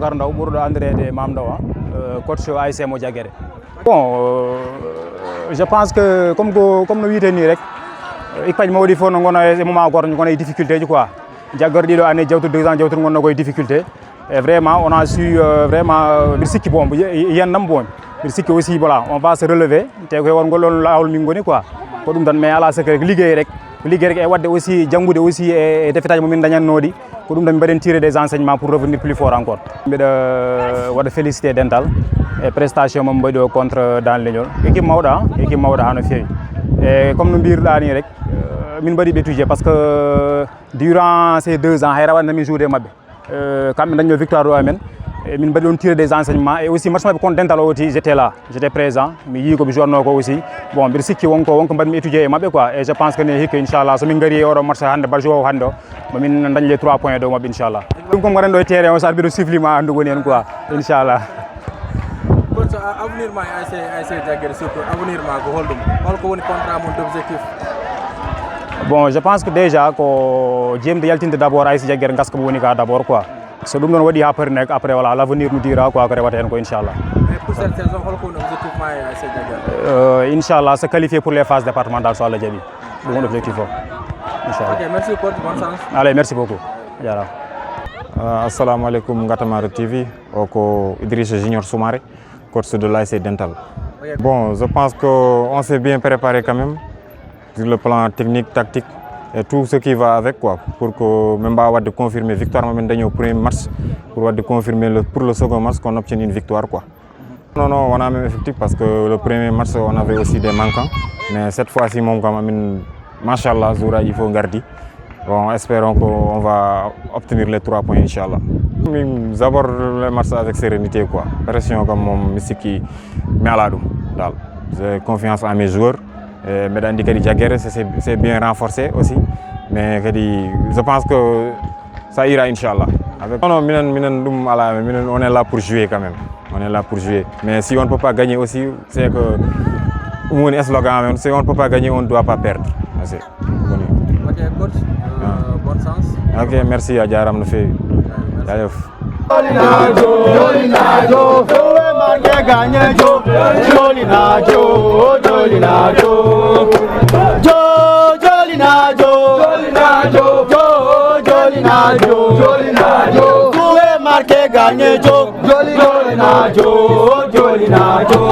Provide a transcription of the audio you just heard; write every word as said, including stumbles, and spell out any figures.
Kar Ndaw ɓurɗo anndireede Maam Ndaw, ah, euh, coach A S C mo Jaggere. Bon, euh, je pense que comme ko, comme no wiyetee nii rek, euh, équipe mawɗi fof no ngona e moment gooto, ngona e difficulté ji quoi. Jaggere ɗiɗo année jawtude, deux ans jawtude, ngonna koye difficulté. Et vraiment, on a su, euh, vraiment, euh, mbiɗa sikki, bon, mbo ye-, yiyannam, bon, mbiɗa sikki aussi, voilà, on va se relever. Te ko e on ngol ɗon laawol min ngoni quoi. Ko ɗum tan, mais alaa secret, ko liggey rek. Ko liggey rek e waɗde aussi, janngude aussi e, e défaite aji mo min dañatnooɗi. Ko ɗum tan, mbaɗen tirer des enseignements pour revenir plus fort encore. Mbiɗa, euh, waɗa félicité dental e prestation mo mbaɗi o contre Daan Leñol. Équipe mawɗo, ah, équipe mawɗo haa no feewi. E comme no mbirɗaa nii rek, euh, min mbaɗi ɓe étudier parce que, euh, durant ces deux ans, hay rawane min joué e maɓɓe. Euh, kamɓe dañno victoire ɗo amen. E min mbaɗi ɗon tirer des enseignements. Et aussi, match maɓɓe contre Dental o aussi, j'étais là, j'étais présent. Mi yii ko ɓe jouatno ko aussi. Bon, mbiɗa sikki wonko, wonko mbaɗmi étudier e maɓɓe quoi. Et je pense que ne hikka, inchallah, so min ngari e oɗo match hannde, barjo o hannde o, mamin dañ les trois points dow maɓɓe, inchallah. Ɗum ko mbaɗen ɗo e terrain o, so arbitre siffli ma anndu woni hen quoi, inchallah. Coach, a-, avenir ma e A S C, A S C Jaggere surtout, avenir ma ko holɗum? Holko woni contrat mon d'objectif? Bon, je pense que déjà ko jeemde yaltinde d'abord A S C Jaggere ngaska mo woni ka d'abord quoi. So ɗum ɗon waɗi ha pari nek, après, voilà, l'avenir nous dira quoi ko rewata hen ko, inchallah. Mais pour cette saison, holko woni objectif ma e A S C Jaggere? Euh, inchallah, se qualifier pour les phases départementales, so Allah jaɓi. Ɗum woni objectif o. Inchallah. Ok, merci coach, bonne chance. Allez, merci beaucoup. A jarama. Euh, assalamu aleykum, Ngatamaro T V. O ko Idrissa Junior Soumaré, coach de l'A S C Dental. Ok. Bon, je pense que on s'est bien préparé quand même sur le plan technique, tactique et tout ce qui va avec quoi, pour que min mbawa wadde confirmer victoire mamin dañi o premier match, pour wadde confirmer le, pour le second match qu'on obtienne une victoire quoi. Non, non, on a même effectif parce que le premier match on avait aussi des manquants, mais cette fois-ci moom kam amin, machallah, jour aji fof ngardi. Bon, espérons qu'on va obtenir les trois points, inchallah. Min aborde le match avec sérénité quoi. Pression kam moom mi sikki mi ala ɗum dal. J'ai confiance en mes joueurs. E mbeɗa anndi kadi Jaggere, c'est, c'est, c'est bien renforcé aussi. Mais kadi, je pense que ça ira, inchallah. Avec... Non, non, minen, minen, ɗum ala, minen, on est là pour jouer quand même. On est là pour jouer. Mais si on ne peut pas gagner aussi, c'est que ɗum woni slogan amen, si on ne peut pas gagner, on ne doit pas perdre. Merci. Woni. Ok, coach, euh, bonne chance. Ok, merci, a jarama no feewi. Jaajëf. Jolinajo, jolinajo, joue marqué gagné jo. Jolinajo, jolinajo, jo, jolinajo, jolinajo, jo, jolinajo, jolinajo, joue marqué gagné jo. Jolinajo, jolinajo.